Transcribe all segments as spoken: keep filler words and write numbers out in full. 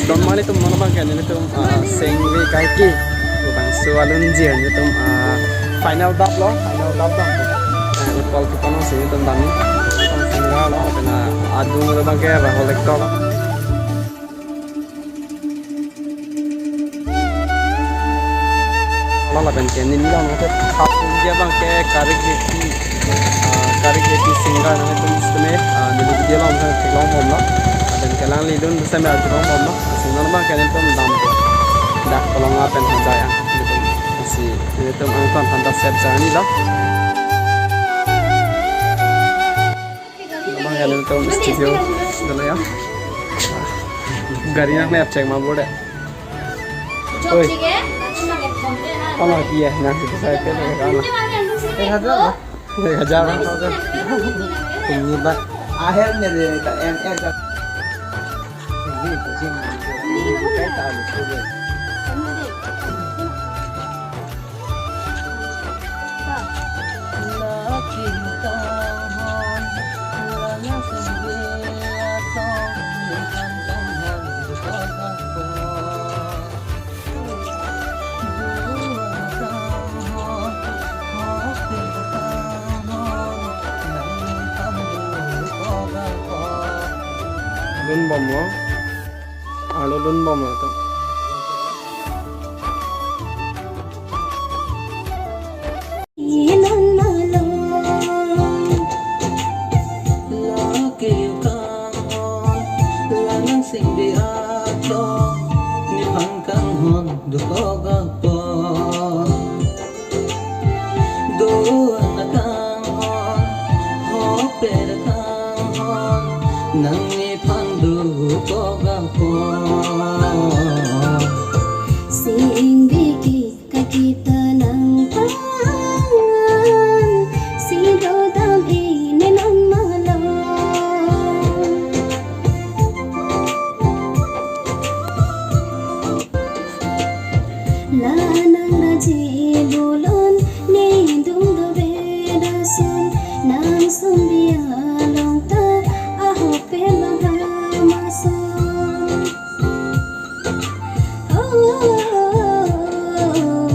Normally tum non abangke nelitum, ah, Sengve Kaike pu bangso alunjir nelitum, ah, final dap lo, final dap dam. Eh, utpal kipan si nelitum dam ni. Singer lo, lapen, ah, adung lo abangke Rahul Hector lo. Lo lapen ke neli along ke hap dia abangke Karik Geti, ah, Karik Geti singer nangtum seme, ah, neli video along ke theklong bomlo. Lapen ke alanglidun seme theklong bomlo. Si non abangke nelitum dam dak Kolonga pen Hojai ang. Si nelitum angton phanta sep jarni lo. Abangke nelitum studio dolo ya. Gari nang nep cek ma bor de. Oi. Ama dia nang kita saya pe de kan. Eh, ada lah. Ek hajar. Ini ba. Akhirnya dia minta M R kan. Ini kucing. Ini kayak tak ada sudah. Lun bomlo. Arlo lun bomlo to. Inon malom, lake kanghon, lanang singbi ato, nephan kanghon dokok apot. Do anak kanghon, hoper kanghon, nangnephan dokok apot. Singbi ke kakita nangphan, si dodam inon malom. Lanang raje bolon, nedung dove dason, nang sumbi along ta, ahope bang hamason. Oh,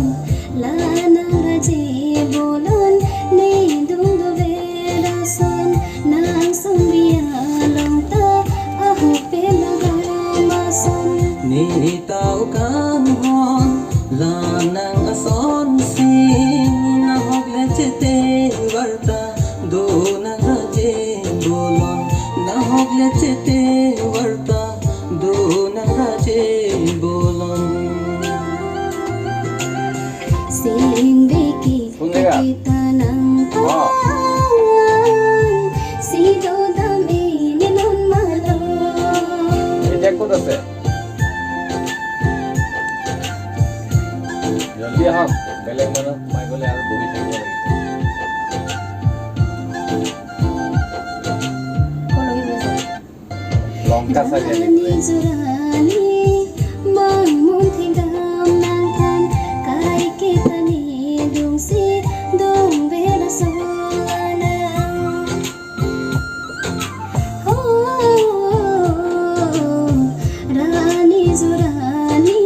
lanang raje bolon, nedung dove dason, nang sumbi along ta, ahope bang hamason. Neta kanghon, lanang asonsi, nahok le chete warta, do nang raje bolon, nahok le chete warta, do nang raje bolon. Singbi ke, kung lega, kakita nangphan, oh, si dodam inon malom. Ye Jack kot ase? Jaldi ahok, belek mane mai gole aru bohi thakbo lage. Longka saja ni. Rani jorani, mangmun thekdam nangthan, kaike ta nedungsi, dong bera solanang. Oh, rani jorani,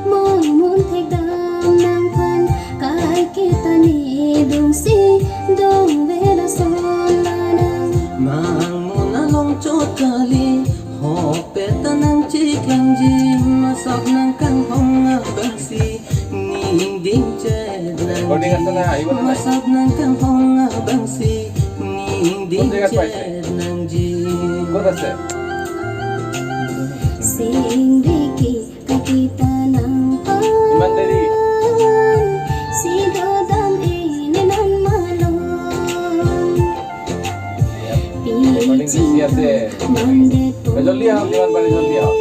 mangmun thekdam nangthan, kaike ta nedungsi, dong bera solanang. Mangmun along chot kali, hope ta nangcheklemji, masap nangkanghong abangsi, ning dingchet nangji. Recording ase na, aibo na? Masap nangkanghong abangsi, ning dingchet nangji. Kot ase? Singbi ke, kakita nangphan, iman deri, si dodam inon malom. Recording isi ase. Joldi ahok, jiman pare joldi ahok.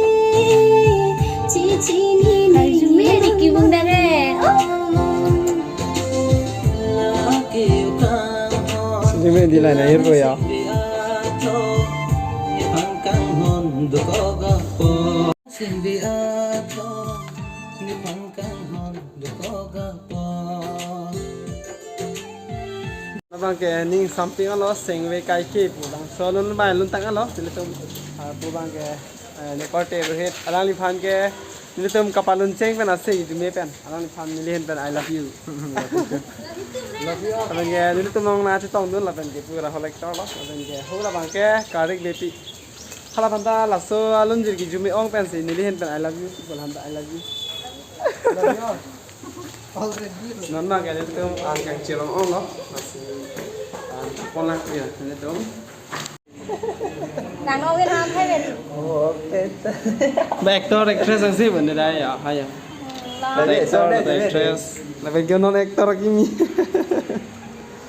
Ai, jume di kibung dare. Oh. Sini me di line air ko ya. Singbi ato, nephan kanghon dokok apot. Labang ke ning something alo, Sengve Kaike pu bangso alun bai lun tang alo, nelitum, ah, pu abang ke, ah, Ne korte Rohit, alangliphan ke nelitum kapalun cheng pen ase idume pen. Alangliphan neli ahin pen I love you. Lapen ke nelitum along nangchetong dun lapen ke pu Rahul actor lo. Lapen ke ho labang ke Kartik Beypi. Halaphanta laso alunjir ke idume ong pensi neli ahin pen I love you. Pu alanta I love you. Non abang ke nelitum angkang chirong ong lo. Masih ang ponak ya nelitum. Nang ongin ham hai beri. Oh, okay. Ba actor actress asi bende dai ya, hai ya. Ba actor, ba actress. Lapen ke non actor kimi.